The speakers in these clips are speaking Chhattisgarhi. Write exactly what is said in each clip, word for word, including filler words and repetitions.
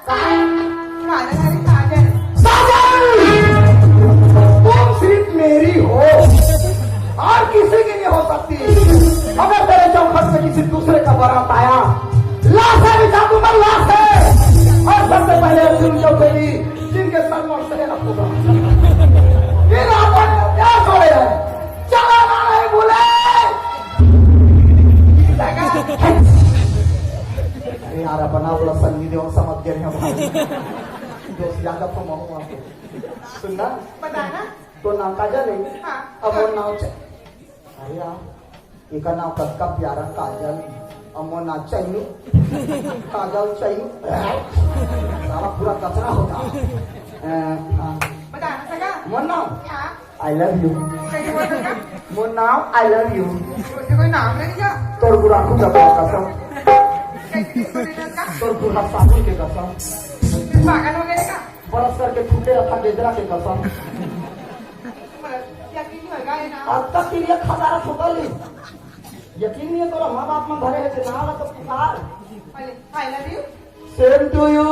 काजल, अरे काजल। काजल! तुम सिर्फ मेरी हो और किसी की नहीं हो सकती। अगर तेरे चौखट में किसी दूसरे का बारात आया, लाशें बिछा दूंगा, लाशें। और सबसे पहले अर्जुन को उठेगी, जिनके सर में से रखूंगा। फिर अपन को क्या छोड़े हैं? चलो ना, नहीं बोले। अरे यार, अपना बोला सन्नी देओल समझ गए हैं भाई। दोस्त ज्यादा तो मामू आपको। सुनना? बताना। तो नाम काजल है? हाँ। अब वो नाम च-, अरे यार, एकर नाम कतका प्यारा काजल। अब मोर नाम चैनू। काजल चैनू। साला पूरा कचरा होता। अ, हाँ। बताना सका? मोर नाम? हाँ। I love you। कैसे बोल सकता? मोर नाम I love you। उससे कोई नाम नहीं क्या? तोर बुढ़ाकू का कसम। कैसे किसको नहीं करता? तोर बूढ़ा साबुन के कसम। फिर पागल हो गए क्या? बरस करके फूटे रखा गेजरा के कसम। यकीन नहीं होगा ये नाम। अब तक तेरी एक हजार ठोका ली। यकीन नहीं है तोरा माँ बाप में भरे है ना वाला तो पुकार। अरे, I love you। Same to you।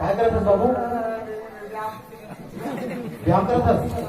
काय करत हस बाबू? व्यायाम करत हस?